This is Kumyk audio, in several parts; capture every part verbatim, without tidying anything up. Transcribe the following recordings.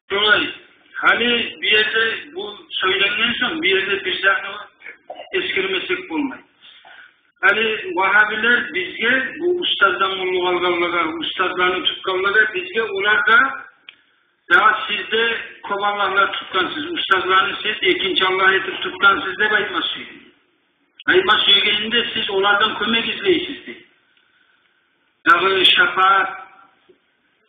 Шолай. Гьали бу ерде бу сёйленген сонг, бу ерде бир затны эсгермесек болмай. Гьали вагьабилер бизге, бу устаздан къуллукъ алгъанлагъа, устазланы тутгъанлагъа, бизге олар да: «Я сиз де кёп аллагьлар тутгъансыз, устазланы сиз экинчи аллагь этип тутгъансыз», — деп айтма сюе. Айтма сюегенинде, сиз олардан кёмек излейсиз дей. Дагъы шапаат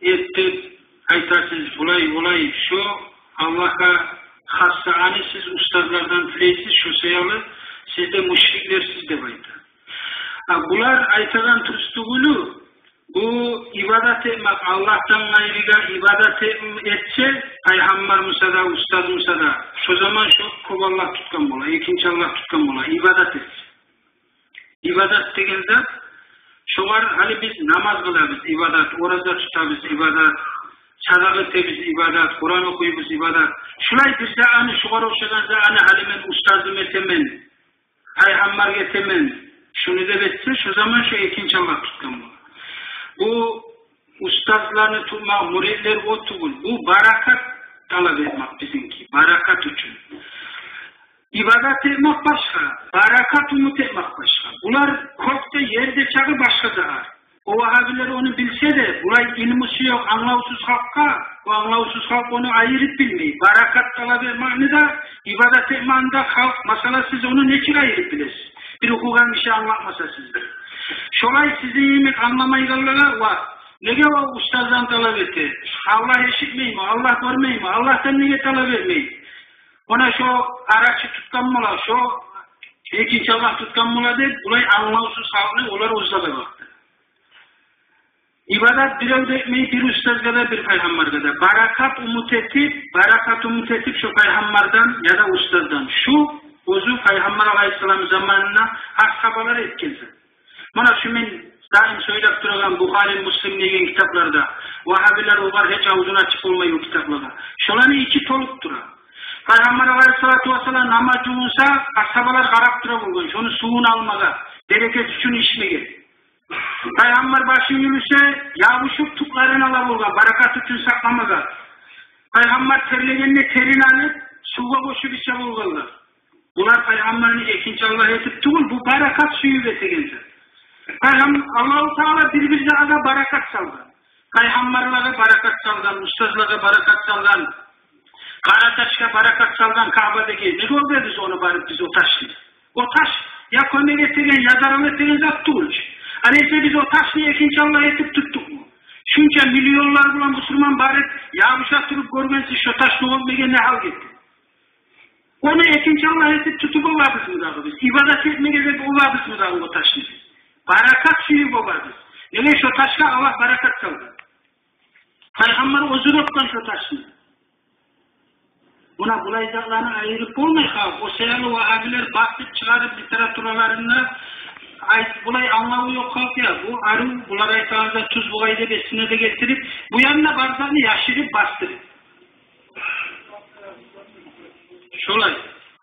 этип айтасыз, булай, булай, шо Аллагьгъа хасса, аны сиз устазлардан тилейсиз, шо саялы сиз де мушриклерсиз деп айта. А булар айтагъан тюз тюгюлю, бу ибадат этмек, Аллагьдан къайрыгъа ибадат эт-, этсе, пайхаммар буса да, устаз буса да, шо заман шо кёп аллагь тутгъан бола, экинчи аллагь тутгъан бола, ибадат этсе. Ибадат деген зат, шогъар гьали биз намаз къылабыз, ибадат, ораза тутабыз, ибадат, садагъа этебиз, ибадат, Къуран охуйбуз, ибадат. Шулай бир затны, шогъар ошагъан затны гьали мен устазым этемен, пайхаммар этемен, шуну деп этсе, шо заман шо экинчи аллагь тутгъан бола. Бу устазланы тутмакъ, муридлер о тюгюл. Бу баракат талап этмек бизинки, баракат учун. Ибадат этмек башгъа, баракат умут этмек башгъа. Булар кёкде, ерде чакъы башгъа затлар. О вагьабилер ону билсе де, булай илмусу ёкъ, англавсуз халкъгъа, о англавсуз халкъ ону айырып билмей. Баракат талап этмекни де, ибадат этмекни де халкъ, масала, сиз ону нечик айырып билесиз, бир охугъан гиши англатмаса сизге? Шолай сизин йимик англамайгъанлагъа: «Ва, неге о устаздан талап эте? Аллагь эшитмейми? Аллагь гёрмейми? Аллагьдан неге талап этмей?» Она шо арачы тутгъан бола, шо экинчи аллагь тутгъан бола деп, булай англавсуз халкъны олар оьзлеге бакъды. Ибадат бирев де этмей, бир устазгъа да, бир пайхаммаргъа да. Баракат умут этип, баракат умут этип шо пайхаммардан яда устаздан. Шу оьзю пайхаммар алайгьиссалам заманына асгьабалар этген зат. Муна шу мен даим сёйлеп турагъан Бухари, Муслим деген китапларда, вагьабилер огъар гьеч авзун ачып болмай о китаплагъа. Шоланы ичи толуп тура. Пайхаммар алайгьиссалату вассалам намаз жувунса, асгьабалар къарап тура болгъан, шону сувун алмагъа, берекет учун ичмеге. Пайхаммар башын юлюсе, ябушуп тюклерин ала болгъан, баракат учун сакъламагъа. Пайхаммар терлегенде терин алып, сувгъа къошуп иче болгъанлар. Булар пайхаммарны экинчи аллагь этип тюгюл, бу баракат сююп этеген зат. Пайхам-, Аллагьу Таала бир-бир затгъа баракат салгъан. Пайхаммарлагъа баракат салгъан, устазлагъа баракат салгъан, къара ташгъа баракат салгъан, Каъба деген. Не гёребиз ону барып биз о ташны? О таш я кёмек этеген, я зарал этеген зат тюгюл чю. Алайса биз о ташны экинчи аллагь этип тутдукъму? Шунча миллионлар булан бусурман барып, ябуша туруп гёргенсиз, шо таш гёрмеген не гьал гетди? Ону экинчи аллагь этип тутуп болабызмы дагъы биз? Ибадат этмеге деп болабызмы дагъы о ташны биз? Баракат сююп болабыз. Неге, шо ташгъа Аллагь баракат салгъан. Пайхаммар оьзю тутгъан шо ташны. Муна булай затланы айырып болмай халкъ. О саялы вагьабилер басып чыгъарып литератураларында айт-, булай англаву ёкъ халкъ я. Бу арив, булар айтагъан зат тюз бугъай деп эсине де гелтирип, бу янына бар затны яшырып, бастырып. Шолай.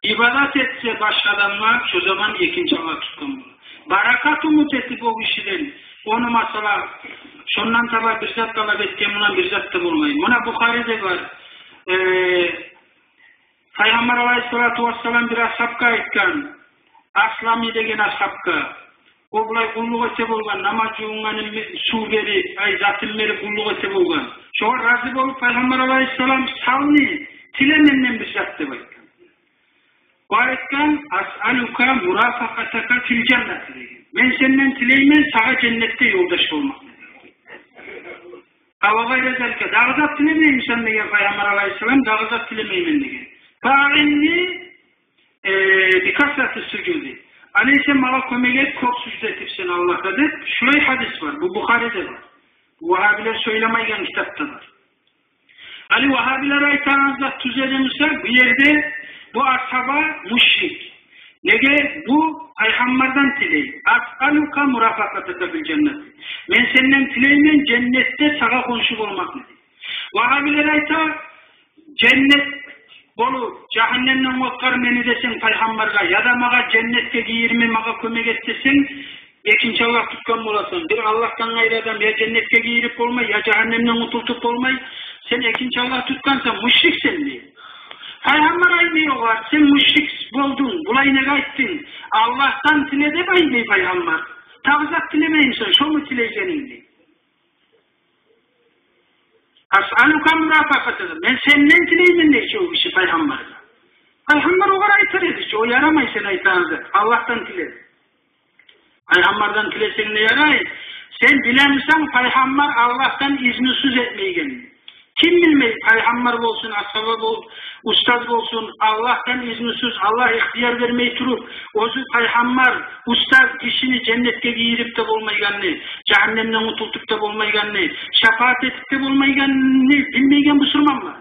Ибадат этсе башгъа адамгъа, шо заман экинчи аллагь тутгъан бола. Баракат умут этип о гишиден, ону, масала, шондан талап, бир зат талап этген булан бир зат да болмай. Муна Бухариде бар. Э, Пайхаммар алайгьиссалату вассалам бир асгьабгъа айтгъан, Аслами деген асгьабгъа. О булай къуллукъ эте болгъан, намаз жувунгъанын ме-, сув берип, ай, затын берип къуллукъ эте болгъан. Шогъар рази болуп, Пайхаммар алайгьиссалам: «Сални, тиле менден бир зат», — деп айтгъан. О айтгъан: «Асъалука мурафакъатака фил жаннати», — деген. «Мен сенден тилеймен сагъа женнетде ёлдаш болмакъны». «Ав гъайра залика, дагъы зат тилемеймисен?» — деген Пайхаммар алайгьиссалам. «Дагъы зат тилемеймен», — деген. «Фаъинни, э, бикасрати сужуди. Алайса магъа кёмек эт, кёп сужда этип сен Аллагьгъа», — деп, шулай гьадис бар. Бу Бухариде бар. Вагьабилер сёйлемейген китапда бар. Гьали вагьабилер айтагъан зат тюз эди буса, бу ерде бу асгьаба мушрик. Неге? Бу Пайхаммардан тилей: «Асъалука мурафакъатака фил жаннати». «Мен сенден тилеймен женнетде сагъа хоншу болмакъны», — дей. Вагьабилер айта: «Женнет болуп, жагьаннемден къутгъар мени десенг Пайхаммаргъа, яда магъа женнетге гийирме магъа кёмек эт десенг, экинчи Аллагь тутгъан боласан. Бир Аллагьдан къайры адам я женнетге гийирип болмай, я жагьаннемден къутултуп болмай. Сен экинчи Аллагь тутгъансан, мушриксен, дей. Пайхаммар айтмай огъар: «Сен мушрик болдунг, булай неге айтдынг? Аллагьдан тиле», — деп айтмай пайхаммар. «Дагъы зат тилемеймисен, шону тилейгенинг?» — дей. «Асъалука мурафакъатака. Мен сенден тилеймен», — дей шо гиши пайхаммаргъа. Пайхаммар огъар айтар эди чи: «О ярамай сен айтагъан зат, Аллагьдан тиле». Пайхаммардан тилесенг де ярай. Сен билемисен пайхаммар Аллагьдан изнусуз этмейген? Ким билмей, пайхаммар болсун, асгьаба бол-, устаз болсун, Аллагьдан изнусуз, Аллагь ихтияр бермей туруп, оьзю пайхаммар, устаз гишини женнетге гийирип де болмайгъанны, жагьаннемден къутултуп да болмайгъанны, шапаат этип де болмайгъанны билмейген бусурман бар?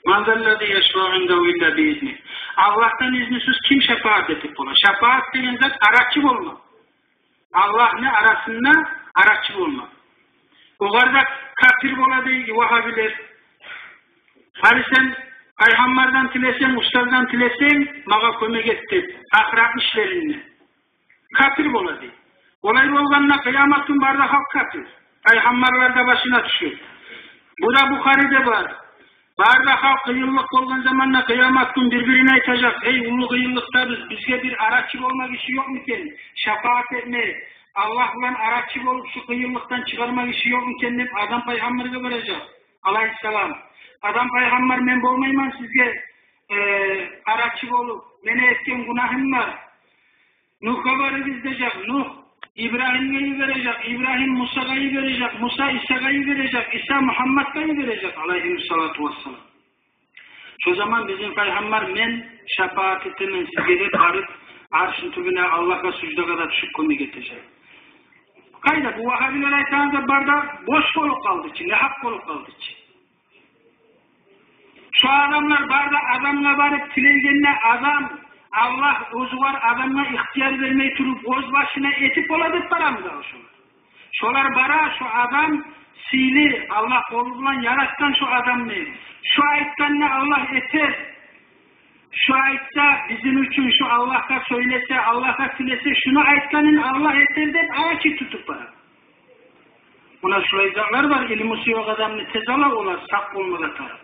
«Ман заллази яшфаъу индагьу илла би изнигь». Аллагьдан изнусуз ким шапаат этип бола? Шапаат деген зат арачы болма. Аллагьны арасында арачы болма. Огъар да капир бола дей вагьабилер. Гьали сен пайхаммардан тилесенг, устаздан тилесенг, магъа кёмек эт деп, ахырат ишлеринде. Капир бола дей. Олай болгъанда къыямат гюн бары да халкъ капир. Пайхаммарлар да башына тюшер. Бу да Бухариде бар. Бары да халкъ къыйынлыкъ болгъан заманда къыямат гюн бир-бирине айтажакъ: «Эй, уллу къыйынлыкъдабыз, бизге бир арачы болма гиши ёкъму экен? Шапаат этме, Аллагь булан арачы болуп, шу къыйынлыкъдан чыгъарма гиши ёкъму экен?» — деп Адам пайхаммаргъа баражакъ, алайгьиссалам. «Адам пайхаммар, мен болмайман сизге, э, арачы болуп, мени этген гюнагьым бар. Нугьгъа барыгъыз», — дежек, Нугь Ибрагьимге йибережек, Ибрагьим Мусагъа йибережек, Муса Исагъа йибережек, Иса Мугьамматгъа йибережек, алайгьиссалату вассалам. Шо заман бизин пайхаммар: «Мен шапаат этемен сизге», — деп барып, аршны тюбюне, Аллагьгъа суждагъа да тюшюп кёмек этежек. Къайда бу вагьабилер айтагъан да бар да, бош болуп къалды чы, негьакъ болуп къалды чы. Шо адамлар бар да, адамгъа барып тилейгенде, адам, Аллагь оьзю бар адамгъа ихтияр бермей туруп, оьз башына этип бола деп барамы дагъы шолар? Шолар бара, шо адам сыйлы, Аллагь къолу булан яратгъан шо адамны. Шо айтгъанны Аллагь этер. Шо айтса бизин учун, шо Аллагьгъа сёйлесе, Аллагьгъа тилесе, шуну айтгъанын Аллагь этер деп арачы тутуп бара. Муна шулай затлар бар, илмусу ёкъ адамны тез ала, олар сакъ болмагъа тарыкъ.